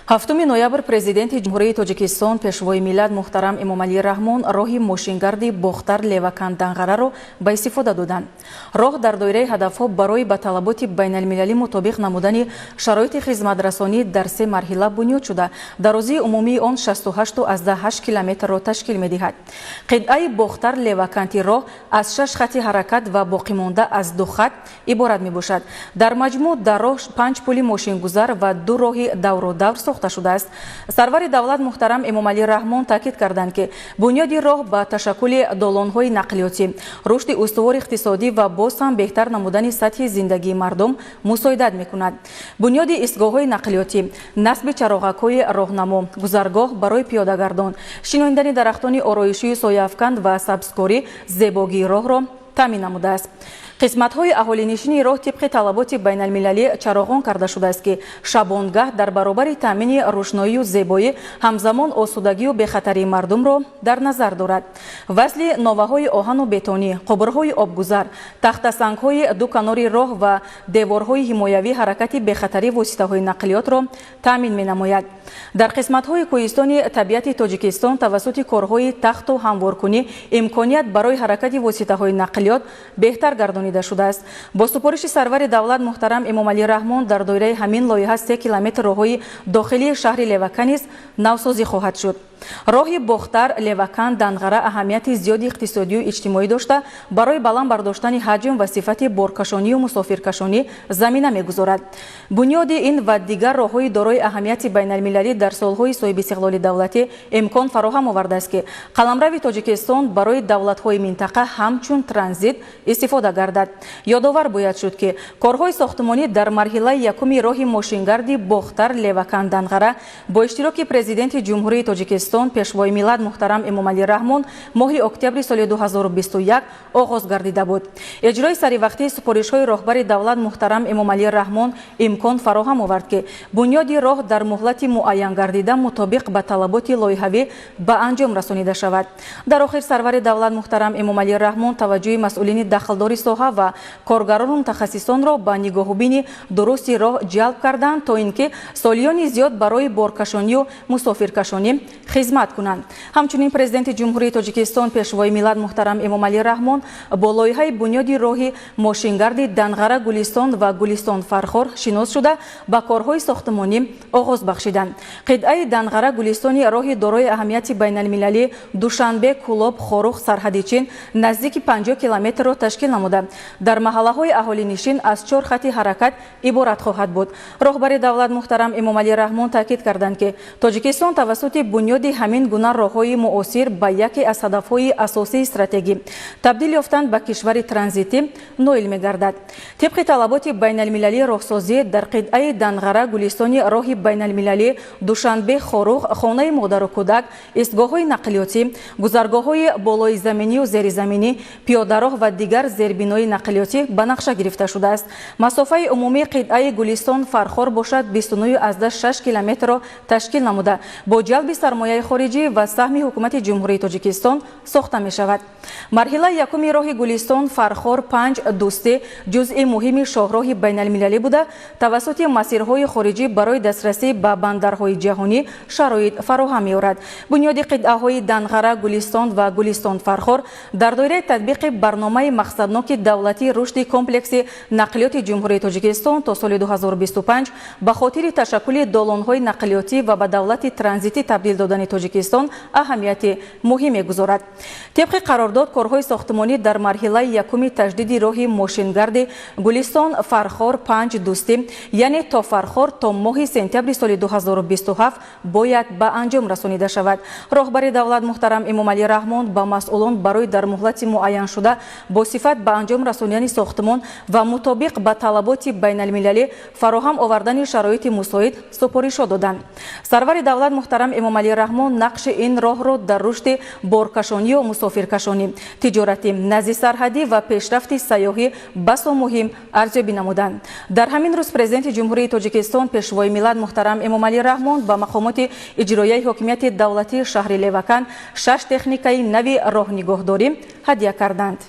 7 ноябр Президенти Ҷумҳурии Тоҷикистон, Пешвои миллат муҳтарам Эмомалӣ Раҳмон роҳи мошингарди Бохтар Левакан Данғараро ба истифода доданд. Роҳ дар доираи ҳадафҳо барои ба талаботи байналмилалӣ мутобиқ намудани шароити хизматрасонӣ дар се марҳила бунёд шуда, дарозии умумии он 68,8 километрро ташкил медиҳад. Қитъаи Бохтар Леваканти роҳ аз шаш хати ҳаракат ва боқимонда аз ду хат иборат мебошад. Дар маҷмӯъ дар роҳ панҷ пули мошингузар ва ду роҳи давродавр сохта шудааст. Сарвари давлат муҳтарам Эмомалӣ Раҳмон таъкид карданд, ки бунёди роҳ ба ташаккули долонҳои нақлиётӣ, рушди устувори иқтисодӣ ва боз ҳам беҳтар намудани сатҳи зиндагии мардум мусоидат мекунад. Бунёди истгоҳҳои нақлиётӣ, насби чароғакҳои роҳнамо, гузаргоҳ барои пиёдагардон, шинонидани дарахтони ороишию сояафканд ва сабзкорӣ зебогии роҳро таъмин намудааст. Қисматҳои аҳолинишини роҳ тибқи талаботи байналмилалӣ чароғон карда шудааст, ки шабонгаҳ дар баробари таъмини рӯшноию зебоӣ ҳамзамон осудагию бехатарии мардумро дар назар дорад. Васли новаҳои оҳану бетонӣ, қубурҳои обгузар, тахтасангҳои ду канори роҳ ва деворҳои ҳимоявӣ ҳаракати бехатарии воситаҳои нақлиётро таъмин менамояд. Дар қисматҳои кӯҳистони табиати Тоҷикистон тавассути корҳои тахту ҳамворкунӣ имконият барои ҳаракати воситаҳои нақлиёт беҳтар гардонида шудааст. Бо супориши сарвари давлат муҳтарам Эмомалӣ Раҳмон дар доираи ҳамин лоиҳа 3 километр роҳҳои дохилии шаҳри Левакан низ навсозӣ хоҳад шуд. Роҳи Бохтар Левакан Данғара аҳамияти зиёди иқтисодию иҷтимоӣ дошта, барои баланд бардоштани ҳаҷм ва сифати боркашонию мусофиркашонӣ замина мегузорад. Бунёди ин ва дигар роҳҳои дорои аҳамияти байналмилалӣ дар солҳои соҳибистиқлоли давлатӣ имкон фароҳам овардааст, ки қаламрави Тоҷикистон барои давлатҳои минтақа ҳамчун транзит истифода гардад. Ёдовар бояд шуд, ки корҳои сохтмонӣ дар марҳилаи якуми роҳи мошингарди Бохтар Левакан Данғара бо иштироки Президенти Ҷумҳурии Тоҷикистон, Пешвои миллат муҳтарам Эмомалӣ Раҳмон моҳи октябри соли 2021 оғоз гардида буд. Иҷрои саривақтии супоришҳои роҳбари давлат муҳтарам Эмомалӣ Раҳмон имкон фароҳам овард, ки бунёди роҳ дар муҳлати муайянгардида мутобиқ ба талаботи лоиҳавӣ ба анҷом расонида шавад. Дар охир сарвари давлат муҳтарам Эмомалӣ Раҳмон таваҷҷӯҳи масъулини дахлдори соҳа ва коргарону мутахассисонро ба нигоҳубини дурусти роҳ ҷалб карданд, то ин ки солиёни зиёд барои боркашонию мусофиркашонӣ хизмат кунанд. Ҳамчунин Президенти Ҷумҳурии Тоҷикистон, Пешвои миллат муҳтарам Эмомалӣ Раҳмон бо лоиҳаи бунёди роҳи мошингарди Данғара Гулистон ва Гулистон Фархор шинос шуда, ба корҳои сохтмонӣ оғоз бахшиданд. Қитъаи Данғара Гулистони роҳи дорои аҳамияти байналмилалӣ Душанбе Кӯлоб Хоруғ сарҳади Чин наздики 50 километрро ташкил намуда, дар маҳаллаҳои аҳолинишин аз чор хати ҳаракат иборат хоҳад буд. Роҳбари давлат муҳтарам Эмомалӣ Раҳмон таъкид карданд, ки Тоҷикистон тавассути бунёди ҳамин гуна роҳҳои муосир ба яке аз ҳадафҳои асосии стратегӣ, табдил ёфтан ба кишвари транзитӣ, ноил мегардад. Тибқи талаботи байналмилалии роҳсозӣ, дар қитъаи Данғара Гулистони роҳи байналмилалӣ Душанбе Хоруғ хонаи модару кӯдак, истгоҳҳои нақлиётӣ, гузаргоҳҳои болоизаминию зеризаминӣ, пиёдароҳ ва дигар зербинои нақлиётӣ ба нақша гирифта шудааст. Масофаи умумии қитъаи Гулистон Фархор бошад, 29,6 километрро ташкил намуда, бо ҷалби сармояи хориҷӣ ва саҳми Ҳукумати Ҷумҳурии Тоҷикистон сохта мешавад. Марҳилаи якуми роҳи Гулистон Фархор Панҷ Дӯстӣ ҷузъи муҳими шоҳроҳи байналмилалӣ буда, тавассути масирҳои хориҷӣ барои дастрасӣ ба бандарҳои ҷаҳонӣ шароит фароҳам меорад. Бунёди қитъаҳои Данғара Гулистон ва Гулистон Фархор дар доираи татбиқи барномаи мақсадноки давлатии рушди комплекси нақлиёти Ҷумҳурии Тоҷикистон то соли 2025 ба хотири ташаккули долонҳои нақлиётӣ ва ба давлати транзитӣ табдил додани Тоҷикистон аҳамияти муҳим мегузорад. Тибқи қарордод, корҳои сохтмонӣ дар марҳилаи якуми таҷдиди роҳи мошингарди Гулистон Фархор Панҷ Дӯстӣ, яъне то Фархор, то моҳи сентябри соли 2027 бояд ба анҷом расонида шавад. Роҳбари давлат муҳтарам Эмомалӣ Раҳмон ба масъулон барои дар муҳлати муайяншуда бо сифат ба анҷом расонидани сохтмон ва мутобиқ ба талаботи байналмилалӣ фароҳам овардани шароити мусоид супоришҳо доданд. Сарвари давлат муҳтарам Эмомалӣ Раҳмон нақши ин роҳро дар рушди боркашонию мусофиркашонӣ, тиҷоратӣ назди сарҳадӣ ва пешрафти сайёҳӣ басо муҳим арзёбӣ намуданд. Дар ҳамин рӯз Президенти Ҷумҳурии Тоҷикистон, Пешвои миллат муҳтарам Эмомалӣ Раҳмон ба мақомоти иҷроияи ҳокимияти давлатии шаҳри Левакан шаш техникаи нави роҳнигоҳдорӣ ҳадя карданд.